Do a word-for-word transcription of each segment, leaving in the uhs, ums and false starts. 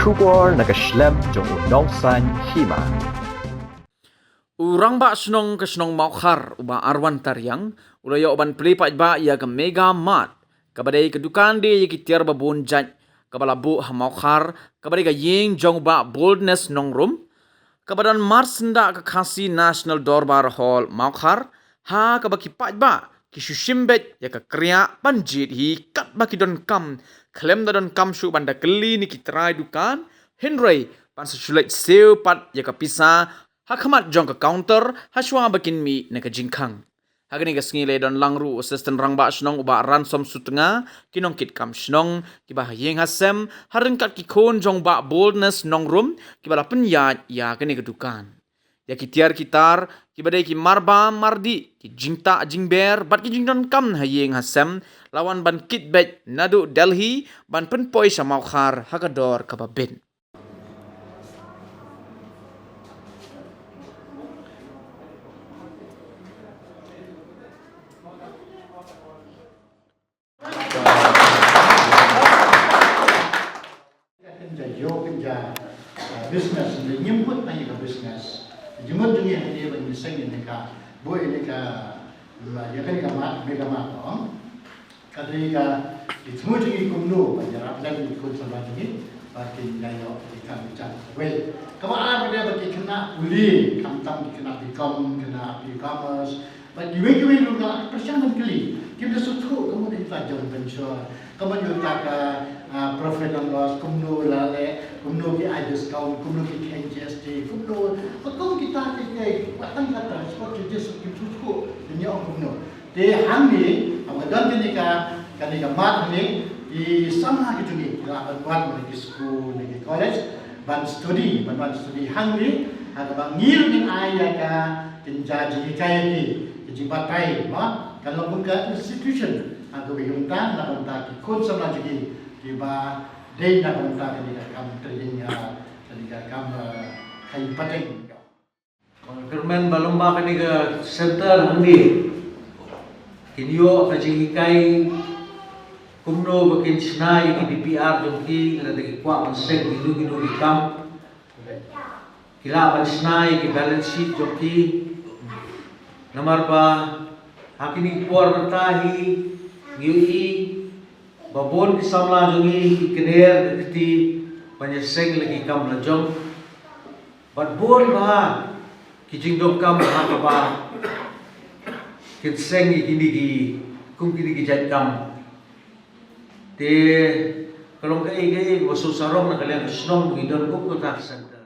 Khubor na ka shlem jong u Nongsaiñ Hima. U Rangbah Shnong ka shnong Mawkhar, u Bah Arwan Tariang, u la ïoh ban plie paidbah ïa ka Mega Mart, kaba dei ka dukan die ïa ki tiar ba bun jait, kaba la buh ha Mawkhar, kaba dei ka ïing jong u Bah Boldness Nongrum, kaba don marsyndah ka Khasi National Dorbar Hall, Mawkhar, ha kaba ki paidbah ki shu shim beit ïa ka kriah ban jied hi katba ki donkam, khlem da donkam shuh ban da kylli na ki trai dukan, hynrei ban sa shu leit siew pat ïa ka pisa ha khmat jong ka counter hashwa ba kin mih na ka jingkhang. Ha kane ka sngi la don lang ruh u Assistant Rangbah Shnong u Bah Ransom Sutnga, ki nongkitkam shnong, kiba ha ïing ha sem, ha ryngkat ki khun jong u Bah Boldness Nongrum, kiba la pynïaid ïa kane ka dukan. Ïa ki tiar ki tar, kiba dei ki marba mardih, ki jingtah jingber bad ki jingdonkam ha ïing ha sem, la wan ban kit beit naduh Delhi ban pynpoi sha Mawkhar ha ka dor kaba bit. Kan ja ïoh kan ja, uh, business, nda nymput na ïa ka business. Jingmut jong ngi hangne ba ngi seng ïa ka, buh ïa ka, la ïa ka, ïa ka mart, Mega Mart, ong. Ka dei ka, ki thmu jong ngi kumno ban ïarap lem ïa ki khun samla jong ngi ba kin ïa ïoh ki kam ki jam. Wei, kaba ar ka dei ba ki khynnah pule, khamtam ki khynnah B Com, khynnah B Commerce, bad kiwei kiwei ruh nga pyrshang ban kylli. Kim da sngewthuh ka mut ïa ka joint venture, ka mut ïa ka, ah, profit and loss, kumno la leh, kumno ki ai discount, kumno ki kheiñ G S T, kumno, ba kum kita ki, ki, wat tang kata, sport ki jis, kim sngewthuh, kim ïa ong kumno. Te hangne, haba don kane ka, kane ka mart hangne, ki samla ki jong ngi, ki lah ban wan na ki skul, na ki college, ban study, ban wan study hangne, ha kaba ngi ruh ngin ai ïa ka, kin ja jinghikai ïa ki, ki jingbatai, ma, kan long kum ka institution, ha kaba ïa ong tang, na ka bynta ki khun samla jong ngi, kiba dei na ka bynta kane ka kam training, ah, kane ka kam, ah, khai pateng. Kyrmen ba lyngba kane ka center hangne kin ïoh ka jinghikai kumno ba kin shna ïa ki D P R jong ki, lada ki kwah ban seng kino kino ki kam, ki lah ban shna ïa ki balance sheet jong ki. Namar ba ha kine ki por mynta hi ngi ïohi ba bun ki samla jong ngi ki kner ka kti ban ïaseng la ki kam la jong. Bad bun bha ki jingdonkam ha kaba kin seng ïa kine ki, kum kine ki jait kam. Te ka long kaei kaei ba shu sarong na ka liang ka shnong ba ngi don kum kata ka center.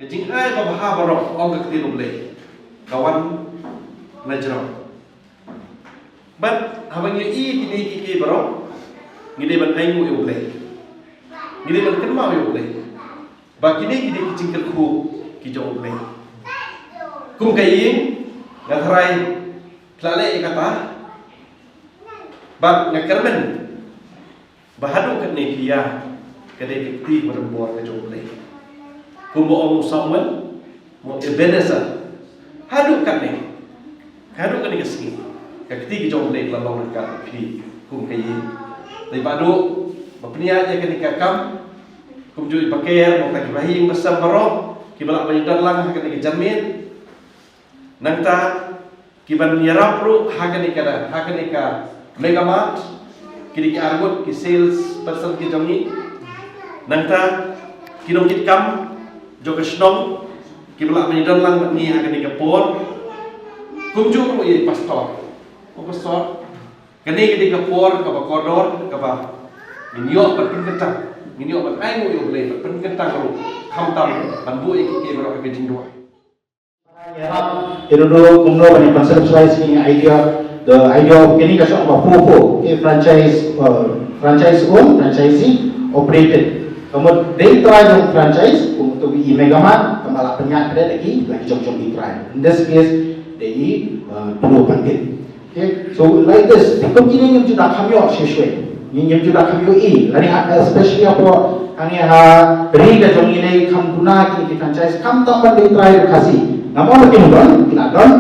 Ka jingai babha baroh, ong ka ktien U Blei, ka wan na jrong. Bad haba ngi ïohi kine kiei kiei baroh, ngi dei ban ainguh ïa U Blei. Ngi dei ban kynmaw ïa U Blei ba kine ki dei ki jingkyrkhu ki jong U Blei. Kum ka ïing, nga tharai phi la leh ïa kata, bad nga kyrmen ba haduh katne ki ïa, ka dei ka kti ba don bor ka jong U Blei. Kumba ong u Samuel, mo Ebenezer. Haduh katne, haduh katne ka sngi, ka kti ka jong U Blei ka la long ryngkat bad phi kum ka ïing. Te ba haduh ba pynïaid ïa kane ka kam, kumjuh i Baker, mo, ta kiba ha ïing ba sem baroh, kiba lah ban ïadon lang ha kane ka janmiet. Nangta, kiban ïarap ruh ha kane ka, ha kane ka Mega Mart, ki dei ki arngut ki sales person ki jong ngi. Nangta, ki nongkitkam jong ka shnong, kiba lah ban ïadon lang bad ngi ha kane ka por. Kumjuh ruh ïa i pastor. O pastor, kane ka dei ka por kaba kordor, kaba ngin ïoh ban pynkyntang, ngin ïoh ban ainguh ïa U Blei, ban pynkyntang ruh, khamtam ban buh ïa kiei kiei baroh ha ka jingduwai. Ïa ruh kumno ban conceptualize kine ki idea, the idea of kine ki shong ba pu pu, okay, franchise, uh, franchise owned, franchisee operated. Ka mut dei trai jong franchise, kum tu i Mega Mart, ka mut la pynïaid kredit ki, la ki jong jong i trai. In this case, dei i, uh, Polo Pandit. Okay, so like this, te kum kine ngim ju da kham ïoh shuh shuh. Ngim, ngim ju da kham ïohi, lane ha, especially hapoh hangne ha ri ka jong ngi, lei kham duna kine ki franchise, khamtam ban dei trai Khasi. Namar ba kin don, kin don,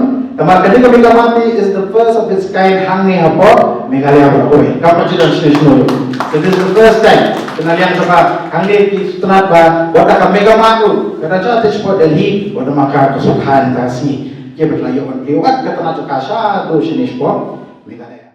Namar kane ka Mega Mart is the first of its kind hangne hapoh Meghalaya baroh kawei. Kam pat ju don shane shano ruh. So this is the first time. Te nga la ïohi ba hangne ki sngewtynnat ba wat da ka Mega Mart ruh ka da jia te shapoh Delhi, wat da ma ka ka sngewthuh ïa ka sngi. Ki ba la ïoh ban plie wat ka tnat jong ka shaduh shane shapoh Meghalaya.